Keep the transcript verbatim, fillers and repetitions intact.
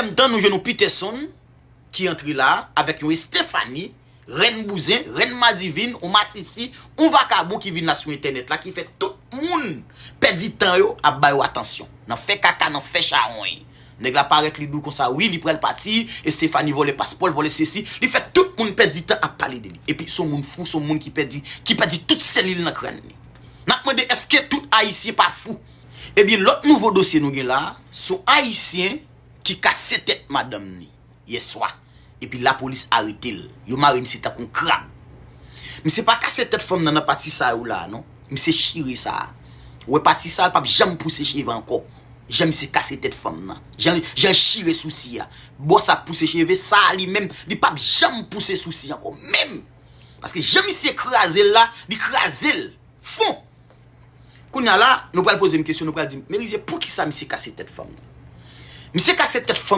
menm tan, nou jwenn yon Peterson ki antre la avèk yon Estefani, rèn bouzen, rèn madivin, yon masisi, yon vakabon ki vin la sou entènèt la, ki fè tout moun pèdi tan yo ap ba yo atansyon. Nan fè kaka, nan fè chawony. Nèg la parèt, li di w konsa, wi, li pral pati, Estefani vòlè paspò l, vòlè sesi, li fè tout moun pèdi tan ap pale de li. Epi se yon moun fou, se yon moun ki pèdi, ki pèdi tout selil nan kràn li. N ap mande, èske tout Ayisyen pa fou? Ebyen, lòt nouvo dosye nou gen la, se yon Ayisyen ki kase tèt madanm ni yèswa. Epi lapolis arete l. Yo mare misye tankou yon krab. Misye pa kase tèt fanm nan nan pati sa yo la, non. Misye chire sa. Ou wè pati sa, l p ap janm pouse cheve ankò. Jan misye kase tèt fanm nan. Jan, jan l chire sousi a. Bò sa ap pouse cheve, sa a li menm, li p ap janm pouse sousi ankò. Menm. Paske jan misye kraze l la, li kraze l fon. Kounye a la, nou pral poze m kesyon, nou pral di m, Merizier, poukisa misye kase tèt fanm nan? Misye kase tèt fanm